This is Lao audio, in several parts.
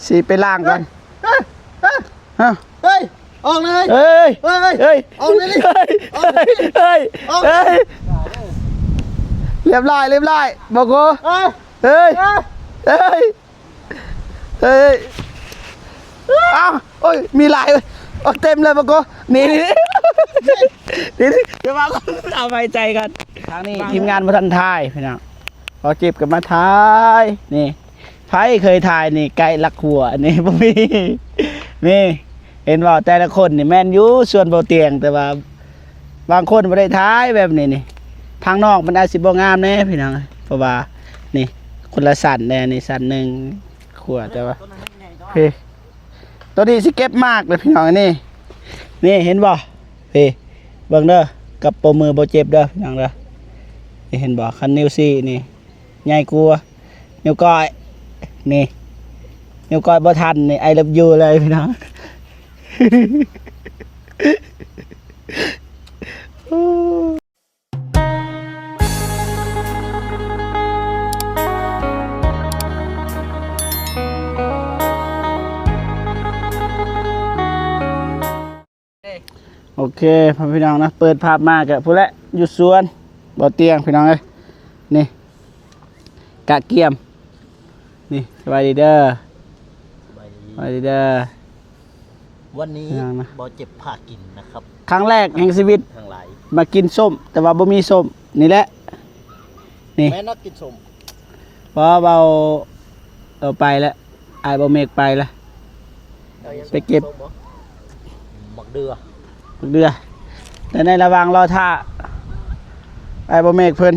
ຊິໄປລ້າງກ່ອນ. ເຮີ້ຍ ເຮີ້ຍ ຮະ ເຮີ້ຍ ອອກເລີຍ ເຮີ້ຍ ເຮີ້ຍ ເຮີ້ຍ ອອກເລີຍ ເຮີ້ຍ ອອກເລີຍ ເຮີ້ຍ ເຮີ້ຍ ລຽບຮ້ອຍ ລຽບຮ້ອຍ ບໍ່ໂກ ເຮີ້ຍ ເຮີ້ຍ ເຮີ້ຍ ເຮີ້ຍ ເຮີ້ຍ ເອົ້າ ໂອ້ຍ ມີຫຼາຍເວີຍ ໂອ້ ເຕັມເລີຍບໍ່ໂກ ນີ້ ນີ້ ນີ້ ດຽວວ່າເອົາໄວ້ໃຈກັນ ທາງນີ້ທີມງານບໍ່ທັນຖ່າຍພີ່ນ້ອງ ເອົາເຈັບກັນມາຖ່າຍ ນີ້ ໃຜເຄີຍຖ່າຍນີ້ ໄກ່ລັກຫົວ ອັນນີ້ບໍ່ມີ ນີ້ ເຫັນບໍ່ ແຕ່ລະຄົນນີ້ແມ່ນຢູ່ສວນບໍ່ຕຽງ ແຕ່ວ່າບາງຄົນບໍ່ໄດ້ຖ່າຍແບບນີ້ນີ້ ທາງນອກມັນອາດຊິບໍ່ງາມແດ່ພີ່ນ້ອງ ເພາະວ່ານີ້ຄົນລະຊັ້ນແດ່ ນີ້ຊັ້ນໜຶ່ງຂົວ ແຕ່ວ່າ ເພ ໂຕນີ້ຊິເກັບໝາກເດີພີ່ນ້ອງ ນີ້ ນີ້ເຫັນບໍ່ ເພ ເບິ່ງເດີ ກັບໂປ້ມືບໍ່ເຈັບເດີພີ່ນ້ອງເດີ ນີ້ເຫັນບໍ່ ຄັນນິ້ວຊີ້ນີ້ ໃຫຍ່ກວ່ານິ້ວກ້ອຍ ນີ້ ນິ້ວກ້ອຍບໍ່ທັນນີ້ I love you ເລີຍພີ່ນ້ອງ. ໂອເຄ ພໍ່ພີ່ນ້ອງນະ ເປີດພາບມາກະພຸ້ນແຫຼະ ຢູ່ສວນບໍ່ຕຽງພີ່ນ້ອງເອີຍ ນີ້ ກະກຽມ ນີ້ ສະບາຍດີເດີ ສະບາຍດີ ສະບາຍດີເດີ ວັນນີ້ ພີ່ນ້ອງນະ ບໍ່ເຈັບພາກິນນະຄັບ ຄັ້ງແລກແຫ່ງຊີວິດ ທັງຫຼາຍ ມາກິນສົ້ມ ແຕ່ວ່າບໍ່ມີສົ້ມ ນີ້ແຫຼະ ນີ້ ແມ່ນນັກກິນສົ້ມ ບໍ່ ເວົ້າ ເອົາໄປແລ້ວ ອ້າຍບໍ່ເມກໄປລະ ເອົາຫຍັງ ໄປເກັບ ໝາກເດືອ ໝາກເດືອ ແຕ່ໃນລະຫວ່າງລໍຖ້າອ້າຍບໍ່ເມກເພິ່ນ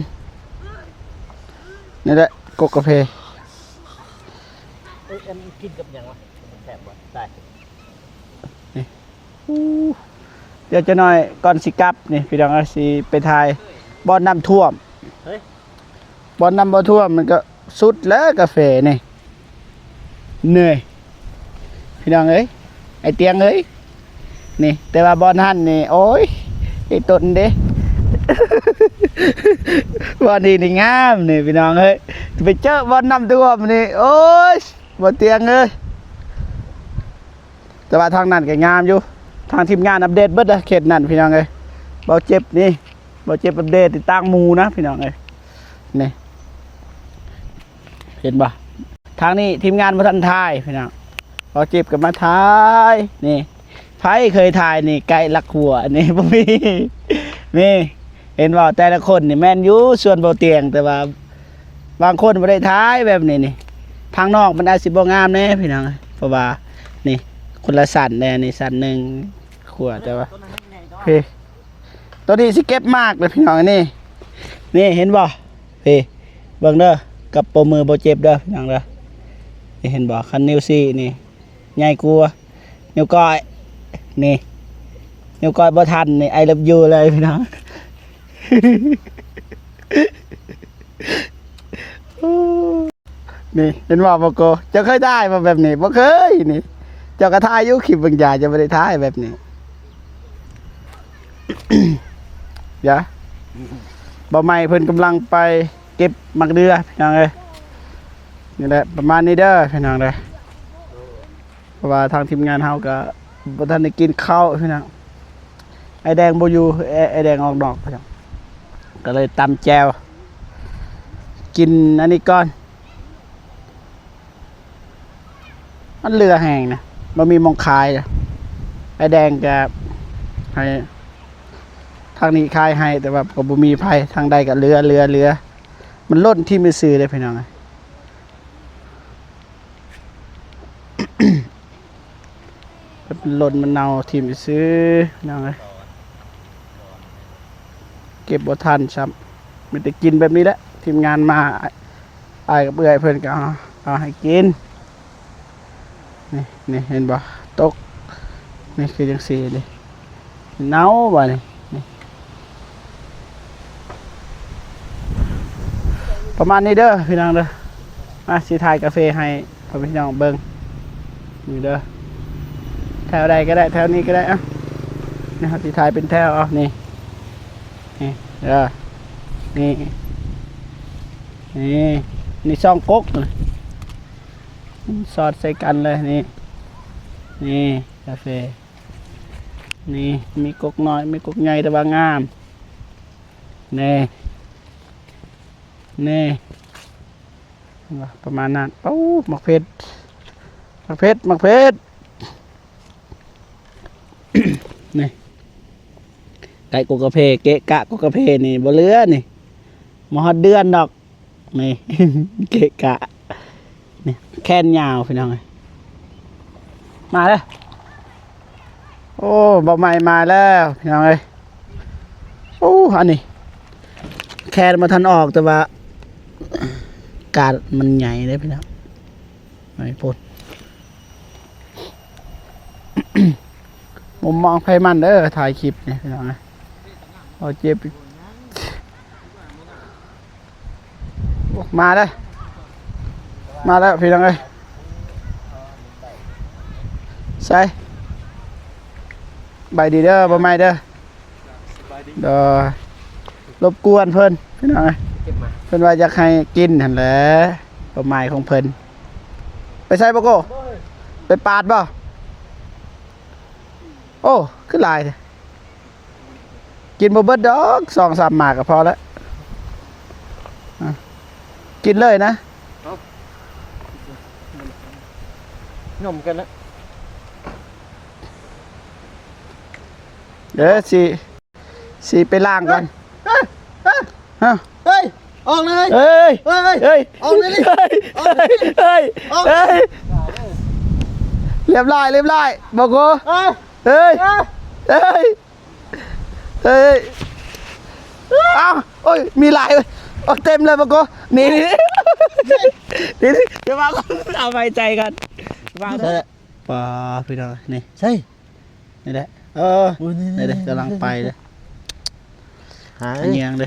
ນີ້ແຫຼະ ກົກກາເຟ ເອີ ອັນກິນກັບຫຍັງວະ ແຊບບໍ່ ໄດ້ ນີ້ ອູ້ ດຽວຈັກໜ້ອຍກ່ອນຊິກັບນີ້ ພີ່ນ້ອງເອີຍ ຊິໄປຖ່າຍບ່ອນນ້ຳຖ້ວມ ເຮີ້ຍ ບ່ອນນ້ຳບໍ່ຖ້ວມມັນກໍສຸດແລ້ວກາເຟນີ້ ເໜື່ອຍ ພີ່ນ້ອງເອີຍ ໄອ້ຕຽງເອີຍ ນີ້ ແຕ່ວ່າບ່ອນຫັ້ນນີ້ ໂອ້ຍ ໄອ້ຕົນເດ້ ບ່ອນນີ້ນີ້ງາມນີ້ ພີ່ນ້ອງເອີຍ ໄປເຈີບ່ອນນ້ຳຖ້ວມນີ້ ໂອ້ຍ ບໍ່ຕຽງເອີຍ ແຕ່ວ່າທາງນັ້ນກໍງາມຢູ່ ທາງທີມງານອັບເດດເບິດເດີ ເຂດນັ້ນ ພີ່ນ້ອງເອີຍ ເບົາເຈັບນີ້ ເບົາເຈັບອັບເດດຕິດຕາມໝູ່ນະ ພີ່ນ້ອງເອີຍ ນີ້ ເຫັນບໍ່ ທາງນີ້ທີມງານບໍ່ທັນຖ່າຍ ພີ່ນ້ອງ ເບົາເຈັບກໍມາຖ່າຍ ນີ້ ໃຜເຄີຍຖ່າຍນີ້ ໄກ່ລັກຫົວ ອັນນີ້ບໍ່ມີ ນີ້ ເຫັນບໍ່ ແຕ່ລະຄົນນີ້ແມ່ນຢູ່ສວນບໍ່ຕຽງ ແຕ່ວ່າບາງຄົນບໍ່ໄດ້ຖ່າຍແບບນີ້ນີ້ ທາງນອກມັນອາດຊິບໍ່ງາມແດ່ພີ່ນ້ອງ ເພາະວ່ານີ້ຄົນລະຊັ້ນແດ່ ນີ້ຊັ້ນໜຶ່ງຂົວ ແຕ່ວ່າ ເພ ໂຕນີ້ຊິເກັບໝາກເດີພີ່ນ້ອງ ນີ້ ນີ້ເຫັນບໍ່ ເພ ເບິ່ງເດີ ກັບໂປ້ມືບໍ່ເຈັບເດີພີ່ນ້ອງເດີ ນີ້ເຫັນບໍ່ ຄັນນິ້ວຊີ້ນີ້ ໃຫຍ່ກວ່າ ນິ້ວກ້ອຍ ນີ້ ນິ້ວກ້ອຍບໍ່ທັນນີ້ I love you ເລີຍພີ່ນ້ອງ ນີ້ ເຫັນບໍ່ ບໍ່ໂກ ເຈົ້າເຄີຍຖ່າຍບໍ່ແບບນີ້? ບໍ່ເຄີຍນີ້ ເຈົ້າກໍຖ່າຍຢູ່ຄລິບບາງຢ່າງ ເຈົ້າບໍ່ໄດ້ຖ່າຍແບບນີ້ ຢ່າ ບ່າວໃໝ່ເພິ່ນກຳລັງໄປເກັບໝາກເດືອພີ່ນ້ອງເອີຍ ນີ້ແຫຼະ ປະມານນີ້ເດີພີ່ນ້ອງເດີ. ເພາະວ່າທາງທີມງານເຮົາກໍບໍ່ທັນໄດ້ກິນເຂົ້າພີ່ນ້ອງ ອ້າຍແດງບໍ່ຢູ່ ອ້າຍ ອ້າຍແດງອອກນອກພີ່ນ້ອງ ກໍເລີຍຕຳແຈ່ວ ກິນອັນນີ້ກ່ອນ ມັນເຫຼືອແຮງນະ ບໍ່ມີໝ່ອງຂາຍ ອ້າຍແດງກໍໃຫ້ທາງນີ້ຂາຍໃຫ້ ແຕ່ວ່າກໍບໍ່ມີໃຜ ທາງໃດກໍເຫຼືອ ເຫຼືອ ເຫຼືອ ມັນຫຼົ່ນຖິ້ມຊື່ໆເດ້ພີ່ນ້ອງ. ມັນຫຼົ່ນມັນເນົ່າຖິ້ມຊື່ໆ ພີ່ນ້ອງເອີຍ ເກັບບໍ່ທັນຊ້ຳ ມີແຕ່ກິນແບບນີ້ແຫຼະ ທີມງານມາ ອ້າຍກັບເອື້ອຍເພິ່ນກໍເອົາ ເອົາໃຫ້ກິນ ນີ້ ນີ້ເຫັນບໍ່ ຕົກ ນີ້ຄືຈັ່ງຊີ້ນີ້. ເນົ່າບາດນີ້ ນີ້ ປະມານນີ້ເດີພີ່ນ້ອງເດີ ມາ ຊິຖ່າຍກາເຟໃຫ້ພໍ່ແມ່ພີ່ນ້ອງເບິ່ງ ນີ້ເດີ ແຖວໃດກໍໄດ້ ແຖວນີ້ກໍໄດ້ ອ່ະ ນີ້ ເຮົາຊິຖ່າຍເປັນແຖວ ເອົາ ນີ້ ນີ້ເດີ ນີ້ ນີ້ ນີ້ຊ່ອງກົກ. ສອດໃສ່ກັນເລີຍ ນີ້ ນີ້ກາເຟ ນີ້ ມີກົກນ້ອຍ ມີກົກໃຫຍ່ ແຕ່ວ່າງາມ ນີ້ ນີ້ ປະມານນັ້ນ. ໂອ້ ໝາກເຜັດ ໝາກເຜັດ ໝາກເຜັດ ນີ້ ໃກ້ກົກກາເຟ ເກະກະກົກກາເຟນີ້ ບໍ່ເຫຼືອນີ້ ບໍ່ຮອດເດືອນດອກ. ນີ້ ເກະກະ ນີ້ ແຄນຍາວພີ່ນ້ອງເອີຍ ມາເດີ. ໂອ້ ບ່າວໃໝ່ມາແລ້ວພີ່ນ້ອງເອີຍ. ໂອ້ ອັນນີ້ແຄນບໍ່ທັນອອກ ແຕ່ວ່າກາດມັນໃຫຍ່ເດ້ພີ່ນ້ອງ. ໄປພຸ້ນ ມຸມມອງໃຜມັນເດີ ຖ່າຍຄລິບນີ້ພີ່ນ້ອງເອີຍ. ເອົາເຈັບ ໂອ້ ມາແລ້ວ ມາແລ້ວພີ່ນ້ອງເອີຍ. ໃສ ສະບາຍດີເດີ ບ່າວໃໝ່ເດີ. ໂດຍ ລົບກວນເພິ່ນພີ່ນ້ອງເອີຍ ເພິ່ນວ່າຢາກໃຫ້ກິນຫັ້ນແຫຼະ ເປົ້າໝາຍຂອງເພິ່ນ. ໄປໃສບໍ່ໂກ ໄປປາດບໍ່? ໂອ້ ຄືຫຼາຍແທ້ ກິນບໍ່ເບິດດອກ ສອງສາມໝາກກໍພໍແລ້ວ ອາ ກິນເລີຍນະ. ຫຍ້ອມກັນລະ ເດີ ຊິ ຊິໄປລ້າງກ່ອນ. ເຮີ້ຍ ເຮີ້ຍ ເຮີ້ຍ ອອກເລີຍ ເຮີ້ຍ ເຮີ້ຍ ເຮີ້ຍ ອອກເລີຍ ເຮີ້ຍ ອອກເລີຍ ເຮີ້ຍ ອອກເລີຍ ຮຽບຮ້ອຍ ຮຽບຮ້ອຍ ບໍ່ໂກ ເຮີ້ຍ ເຮີ້ຍ ເຮີ້ຍ ເຮີ້ຍ ເຮີ້ຍ ອ້າວ ໂອ້ຍ ມີຫຼາຍເວີຍ ໂອ້ ເຕັມເລີຍ ບໍ່ໂກ ນີ້ ນີ້ ນີ້ ດຽວວ່າ ເອົາໄວ້ໃຈກ່ອນ ວາງ ປາ ພີ່ນ້ອງ ນີ້ ໃຊ່ ນີ້ແຫຼະ ເອີ ໂອ້ຍ ນີ້ ນີ້ເດ້ ກຳລັງໄປເດ້ ຫາ ຫາແຍງເດ້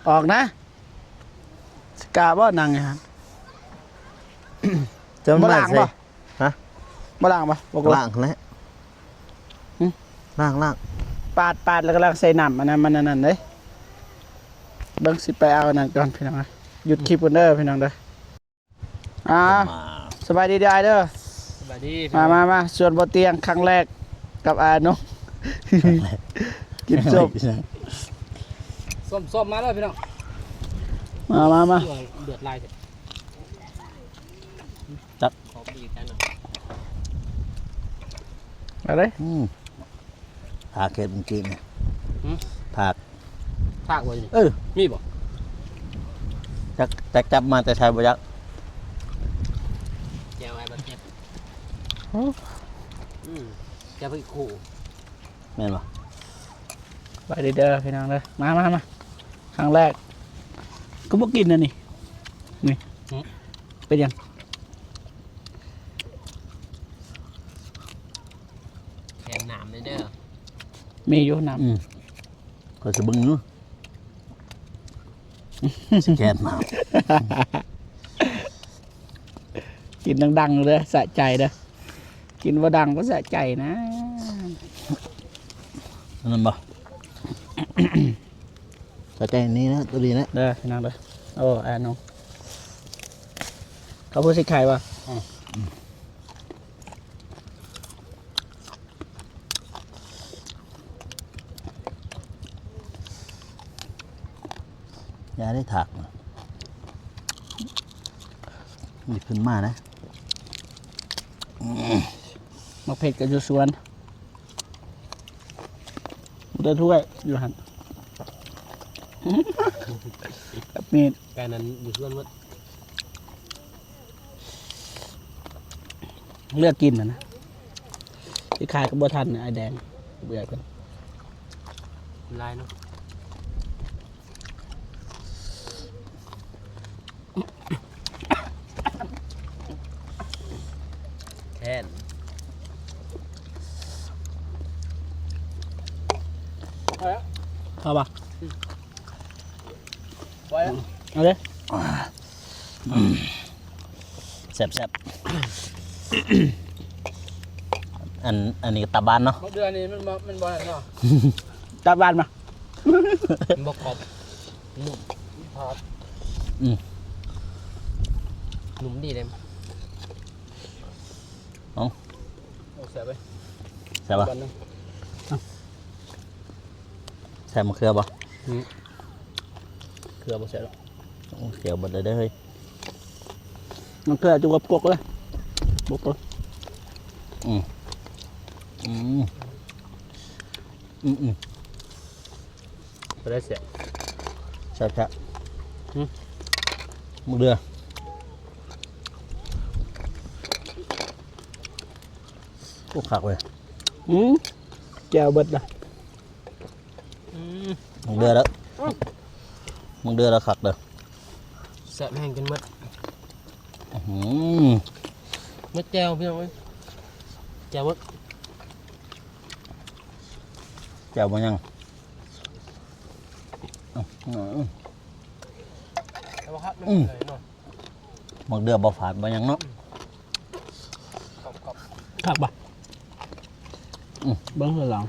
ອອກນະ ຊິກ້າບໍ່ນັ່ງຢູ່ຫັ້ນ ຈະ ບໍ່ລ້າງບໍ່? ຮະ ບໍ່ລ້າງບໍ່? ບໍ່ ລ້າງແຫຼະ ຫຶ ລ້າງ ລ້າງ ປາດ ປາດ ແລ້ວກໍລ້າງໃສ່ນ້ຳ ອັນນັ້ນມັນ ອັນນັ້ນເດ້ ເບິ່ງ ຊິໄປເອົາອັນນັ້ນກ່ອນພີ່ນ້ອງ ຢຸດຄລິບກ່ອນເດີພີ່ນ້ອງເດີ. ອ່າ ມາ ສະບາຍດີເດີອ້າຍເດີ ສະບາຍດີ ມາ ມາ ມາ ຊວນບໍ່ຕຽງຄັ້ງແລກກັບອານົງ ກິນສົ້ມ ສົ້ມ ສົ້ມ ມາເດີພີ່ນ້ອງ ມາ ມາ ມາ ເດືອດຫຼາຍແທ້ ຈັກ ຂອບດີກັນເນາະ ມາເລີຍ ອືມ ພາກເຮັດມື້ກີ້ນີ້ ຫຶ ພາກ ພາກບໍ່ນີ້ ເອີ ມີບໍ່ ຈັກ ຈັກຈັບມາແຕ່ໃສບໍ່ຈັກ ແຈ່ວໄອ້ບັກເຈັບ ໂອ້ ອືມ ແຈ່ວພະອິກໂຄ ແມ່ນບໍ່ ໄປເດີພີ່ນ້ອງເດີ ມາ ມາ ມາ ຄັ້ງແລກ ກໍບໍ່ກິນອັນນີ້ ນີ້ ຫຶ ເປັນຫຍັງ ແຄມນ້ຳແດ່ເດີ ມີຢູ່ນ້ຳ ອືມ ຂ້ອຍຊິເບິ່ງຢູ່ ຊິແຄມມາ ກິນດັງໆເດີ ສະໃຈເດີ ກິນບໍ່ດັງບໍ່ສະໃຈນະ ອັນນັ້ນບໍ່ ສະໃຈນີ້ນະ ໂຕນີ້ນະ ເດີພີ່ນ້ອງເດີ ໂອ້ ອານົງ ເຂົາຜູ້ຊິຂາຍບໍ່? ອືມ ຢ່າໄດ້ຖາກນະ ນີ້ຂຶ້ນມານະ ໝາກເຜັດກໍຢູ່ສວນ ບໍ່ໄດ້ຖ້ວຍຢູ່ຫັ້ນ ກັບມີດ ໄກ່ນັ້ນຢູ່ສວນໝົດ ເລືອກກິນຫັ້ນນະ ຊິຂາຍກໍບໍ່ທັນ ອ້າຍແດງ ເບື່ອເພິ່ນ ຫຼາຍເນາະ ແຄນ ເອົາບໍ່? ອືມ ໄວ້ແລ້ວ ເອົາເລີຍ ແຊບໆ ອັນ ອັນນີ້ຕາບ້ານເນາະ ເດືອນນີ້ມັນບໍ່ ມັນບໍ່ນັ້ນເນາະ ຕາບ້ານມາ ມັນບໍ່ກອບ ນຸ້ມ ອືມ ນຸ້ມດີເດ້. ເອົາ ໂອ້ ແຊບເວີຍ ແຊບບໍ່? ບາດໜຶ່ງ ແຊບ ມະເຂືອບໍ່? ອືມ ເຂືອບໍ່ແຊບດອກ ໂອ້ ຂຽວເບິດເລີຍເດີເຮີ້ຍ ມະເຂືອຈຸກັບກົກເລີຍ ບົກເລີຍ ອືມ ອືມ ອືມໆ. ບໍ່ໄດ້ແຊບ ແຊບໆ ຫຶ ໝາກເດືອ ໂອ້ ຄັກເວີຍ ອືມ ແຈ່ວເບິດລະ ອືມ ໝາກເດືອລະ ອືມ ໝາກເດືອລະຄັກເດີ ແຊບແຮງຈົນໝົດ ອື ໝົດແຈ່ວພີ່ນ້ອງເອີຍ ແຈ່ວໝົດ ແຈ່ວບໍ່ຍັງ ອືມ ແຕ່ວ່າຄັກ ອືມ ເລີຍເນາະ ໝາກເດືອບໍ່ຝາດບໍ່ຍັງເນາະ ອືມ ຄັກບໍ່? ອືມ ເບິ່ງຂ້າງຫຼັງ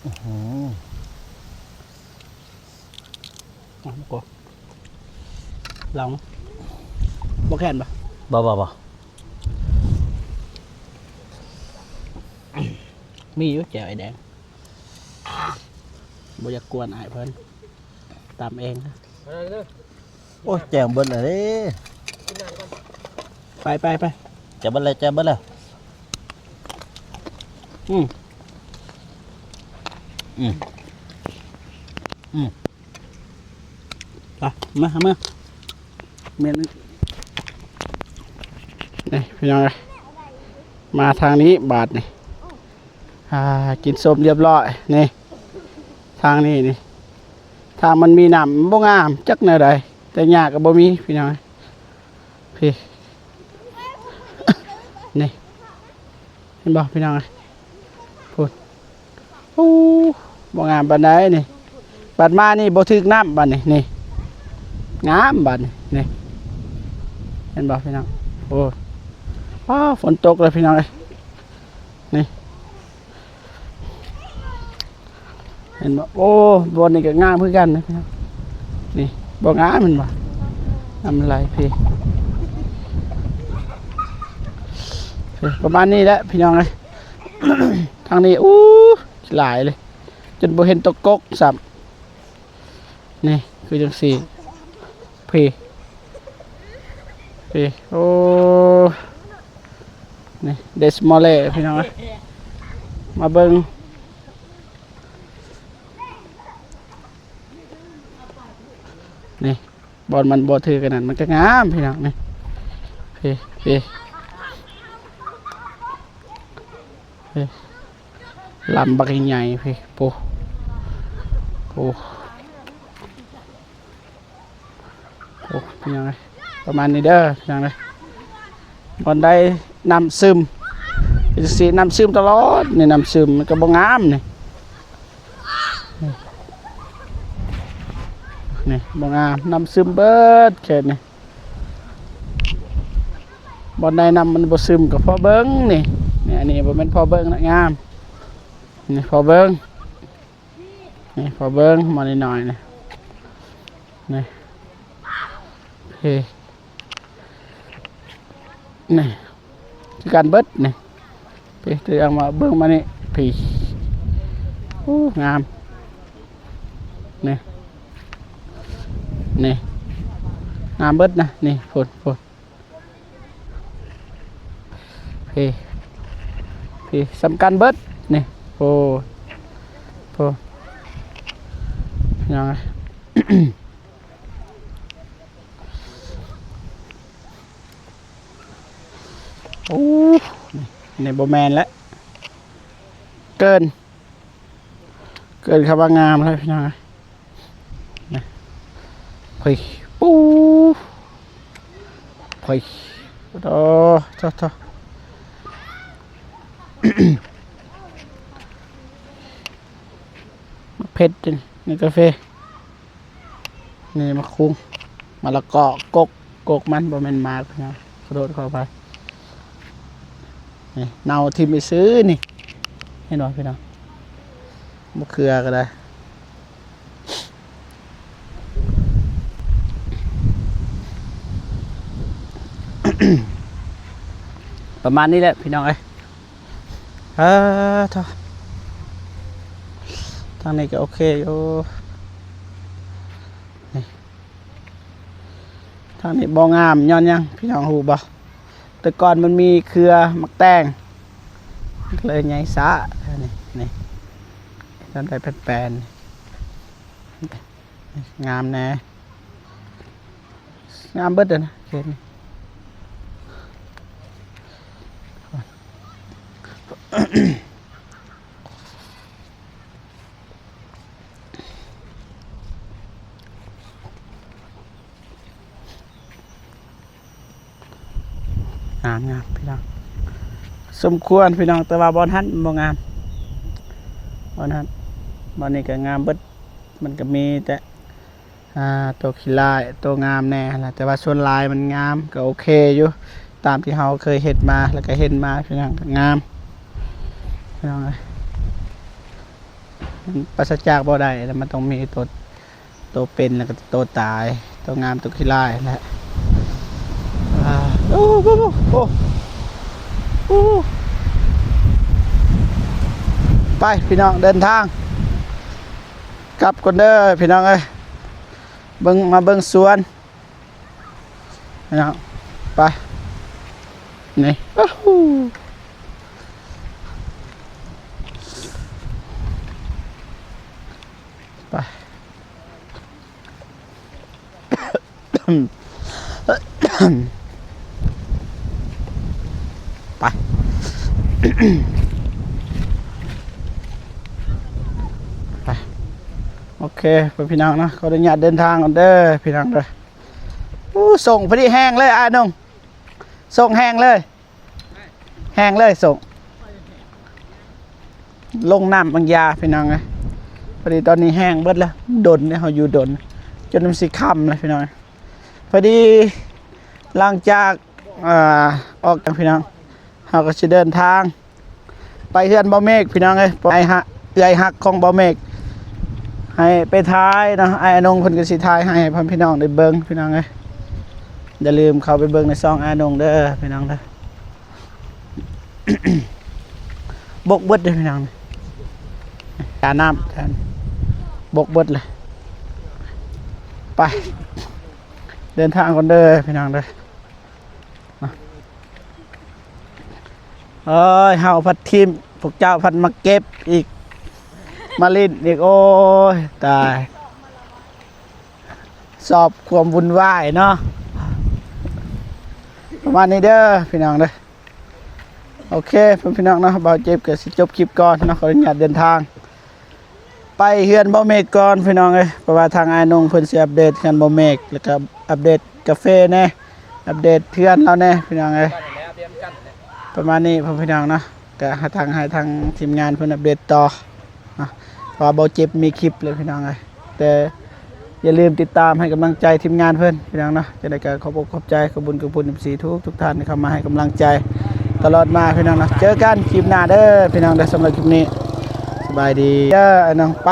ອືມ ອ່ະ ບໍ່ກົວ ລອງ ບໍ່ແຄ້ນບໍ່? ບໍ່ ບໍ່ ບໍ່ ມີຢູ່ແຈ່ວອ້າຍແດງ ບໍ່ຢາກກວນອ້າຍເພິ່ນ ຕຳເອງ ໂອ້ຍ ແຈ່ວເບິດແລ້ວເດ້ ໄປ ໄປ ໄປ ແຈ່ວເບິດແລ້ວ ແຈ່ວເບິດແລ້ວ ອືມ ອືມ ອືມ ໄປ ມາ ມາ ແມ່ນ ນີ້ພີ່ນ້ອງເອີຍ ມາທາງນີ້ບາດນີ້ ອ່າ ກິນສົ້ມລຽບຮ້ອຍ ນີ້ ທາງນີ້ນີ້ ທາງມັນມີນ້ຳ ມັນບໍ່ງາມຈັກແນວໃດ ແຕ່ຫຍ້າກໍບໍ່ມີພີ່ນ້ອງ ພີ້ ນີ້ ເຫັນບໍ່ພີ່ນ້ອງເອີຍ ພຸ້ນ ໂອ້ ບໍ່ງາມປານໃດນີ້ ບັດມານີ້ບໍ່ຖືກນ້ຳບັດນີ້ ນີ້ ງາມບັດນີ້ ນີ້ ເຫັນບໍ່ພີ່ນ້ອງ ໂອ້ ຟ້າ ຝົນຕົກແລ້ວພີ່ນ້ອງເອີຍ ນີ້ ເຫັນບໍ່? ໂອ້ ບ່ອນນີ້ກໍງາມຄືກັນນະພີ່ນ້ອງ ນີ້ ບໍ່ງາມແມ່ນບໍ່? ນ້ຳໄຫຼພີ້ ເອີ ປະມານນີ້ແຫຼະພີ່ນ້ອງເອີຍ ທາງນີ້ ອູ້ ຫຼາຍເລີຍ ຈົນບໍ່ເຫັນຕົວກົກຊ້ຳ ນີ້ຄືຈັ່ງຊີ້ ພີ້ ພີ້ ໂອ້ ນີ້ ເດສມອເລ ພີ່ນ້ອງເອີຍ ມາເບິ່ງ ນີ້ ບ່ອນມັນບໍ່ຖືກກັນນັ້ນ ມັນກໍງາມພີ່ນ້ອງ ນີ້ ພີ້ ພີ້ ພີ້ ລຳບັກໃຫຍ່ໆ ພີ້ ໂອ້ ໂອ້ ໂອ້ ພີ່ນ້ອງເອີຍ ປະມານນີ້ເດີພີ່ນ້ອງເອີຍ ບ່ອນໃດນ້ຳຊຶມ ເປັນຈັ່ງຊີ້ ນ້ຳຊຶມຕະຫຼອດ ນີ້ນ້ຳຊຶມ ມັນກໍບໍ່ງາມນີ້ ນີ້ບໍ່ງາມ ນ້ຳຊຶມເບິດເຂດນີ້ ບ່ອນໃດນ້ຳມັນບໍ່ຊຶມກໍພໍເບິ່ງນີ້ ນີ້ ອັນນີ້ບໍ່ແມ່ນພໍເບິ່ງນະ ງາມ ນີ້ພໍເບິ່ງ ນີ້ພໍເບິ່ງ ໝໍ້ນ້ອຍໆ ນີ້ ນີ້ ເພ ນີ້ຄືກັນເບິດນີ້ ເພ ຕົວຢ່າງມາເບິ່ງມານີ້ ພີ້ ໂອ້ ງາມ ນີ້ ນີ້ ງາມເບິດນະ ນີ້ ພຸ້ນ ພຸ້ນ ພີ້ ພີ້ ສ່ຳກັນເບິດນີ້ ໂອ້ ໂອ້ ພີ່ນ້ອງເອີຍ ໂອ້ ນີ້ ນີ້ບໍ່ແມ່ນແລ້ວ ເກີນ ເກີນຄຳວ່າງາມແລ້ວພີ່ນ້ອງເອີຍ ນີ້ ເຮີ້ຍ ປູ້ ເຮີ້ຍ ໂອ້ ໂທ້ ໂທ້ ໂທ້ ໝາກເຜັດ ນີ້ກາເຟ ນີ້ໝາກຄຸງ ມະລະກອ ກົກ ກົກມັນ ບໍ່ແມ່ນໝາກພີ່ນ້ອງ ຂໍໂທດຂໍອະໄພ ນີ້ເນົ່າຖິ້ມໄປຊື່ນີ້ ເຫັນບໍ່ພີ່ນ້ອງ ມະເຂືອກໍໄດ້ ປະມານນີ້ແຫຼະພີ່ນ້ອງເອີຍ. ເອີ ເທາະ ທາງນີ້ກໍໂອເຄຢູ່ ນີ້ ທາງນີ້ບໍ່ງາມຍ້ອນຫຍັງ ພີ່ນ້ອງຮູ້ບໍ່? ແຕ່ກ່ອນມັນມີເຄືອໝາກແຕງ ມັນກໍເລີຍໃຫຍ່ຊ້າ ນີ້ ນີ້ ຕອນໄດ້ແປນໆ ງາມແດ່ ງາມເບິດເດ້ນະ ເຂດນີ້. ງາມໆ ພີ່ນ້ອງ ສົມຄວນພີ່ນ້ອງ ແຕ່ວ່າບ່ອນຫັ້ນບໍ່ງາມ ບ່ອນຫັ້ນ ບ່ອນນີ້ກໍງາມເບິດ ມັນກໍມີແຕ່ ອ່າ ໂຕຂີ້ຮ້າຍ ໂຕງາມແດ່ຫັ້ນລະ ແຕ່ວ່າສ່ວນຫຼາຍມັນງາມ ກໍໂອເຄຢູ່ ຕາມທີ່ເຮົາເຄີຍເຮັດມາ ແລ້ວກໍເຫັນມາ ພີ່ນ້ອງ ກໍງາມ ພີ່ນ້ອງເອີຍ. ມັນປາສະຈາກບໍ່ໄດ້ ແລ້ວມັນຕ້ອງມີໂຕ ໂຕເປັນ ແລ້ວກໍໂຕຕາຍ ໂຕງາມ ໂຕຂີ້ຮ້າຍແຫຼະ. ອ່າ ໂອ້ ໂອ້ ໂອ້ ໂອ້ ໄປ ພີ່ນ້ອງ ເດີນທາງ ກັບກ່ອນເດີພີ່ນ້ອງເອີຍ ເບິ່ງ ມາເບິ່ງສວນພີ່ນ້ອງ ໄປ ນີ້ ໂອ້ໂຫ ໄປ. ໄປ ໄປ ໂອເຄ ພີ່ນ້ອງເນາະ ຂໍອະນຸຍາດເດີນທາງກ່ອນເດີພີ່ນ້ອງເດີ. ໂອ້ ສົ່ງພໍດີແຮງເລີຍ ອ້າຍນົງ ສົ່ງແຮງເລີຍ. ແຮງເລີຍ ສົ່ງ ລົງນ້ຳບາງຢາ ພີ່ນ້ອງເອີຍ. ພໍດີຕອນນີ້ແຫ້ງເບິດແລ້ວ ດົນເດ້ ເຮົາຢູ່ດົນ ຈົນມັນຊິຄ່ຳແລ້ວ ພີ່ນ້ອງ. ພໍດີຫຼັງຈາກ ເອີ ອອກຈາກ ພີ່ນ້ອງ ເຮົາກໍຊິເດີນທາງໄປເຮືອນບ່າວເມກ ພີ່ນ້ອງເອີຍ. ໄປຫາເອື້ອຍຮັກຂອງບ່າວເມກ ໃຫ້ໄປຖ່າຍເນາະ ອ້າຍອານົງເພິ່ນກໍຊິຖ່າຍໃຫ້ ໃຫ້ພໍ່ແມ່ພີ່ນ້ອງໄດ້ເບິ່ງ ພີ່ນ້ອງເອີຍ. ຢ່າລືມເຂົ້າໄປເບິ່ງໃນຊ່ອງອ້າຍອານົງເດີ ພີ່ນ້ອງເດີ. ບົກເບິດເດ້ພີ່ນ້ອງ ການ້ຳບົກເບິດເລີຍ. ໄປ ເດີນທາງກ່ອນເດີພີ່ນ້ອງເດີ. ເອີຍ ເຮົາພັດຖິ້ມ ພວກເຈົ້າພັດມາເກັບອີກ ມາຫຼິ້ນອີກ ໂອ້ຍ ຕາຍ. ຊອບຄວາມວຸ່ນວາຍເນາະ ປະມານນີ້ເດີພີ່ນ້ອງເດີ. ໂອເຄ ພີ່ນ້ອງເນາະ ບ່າວເຈັບກໍຊິຈົບຄລິບກ່ອນເນາະ ຂໍອະນຸຍາດເດີນທາງໄປເຮືອນບ່າວເມກກ່ອນ ພີ່ນ້ອງເອີຍ. ເພາະວ່າທາງອ້າຍນົງເພິ່ນຊິອັບເດດເຮືອນບ່າວເມກ ແລ້ວກໍອັບເດດກາເຟແດ່ ອັບເດດເຮືອນລາວແດ່ ພີ່ນ້ອງເອີຍ. ປະມານນີ້ ພໍ່ແມ່ພີ່ນ້ອງເນາະ ກະໃຫ້ທາງ ໃຫ້ທາງທີມງານເພິ່ນອັບເດດຕໍ່ເນາະ ເພາະວ່າບໍ່ເຈັບມີຄລິບເລີຍພີ່ນ້ອງເອີຍ. ແຕ່ຢ່າລືມຕິດຕາມໃຫ້ກຳລັງໃຈທີມງານເພິ່ນພີ່ນ້ອງເນາະ. ຈັ່ງໃດກໍຂອບອົກຂອບໃຈ ຂອບບຸນຂອບຄຸນ ເອັຟຊີ ທຸກໆທ່ານທີ່ເຂົ້າມາໃຫ້ກຳລັງໃຈຕະຫຼອດມາພີ່ນ້ອງເນາະ. ເຈີກັນຄລິບໜ້າເດີພີ່ນ້ອງເດີ. ສຳລັບຄລິບນີ້ ສະບາຍດີເດີ ອ້າຍນ້ອງ ໄປ.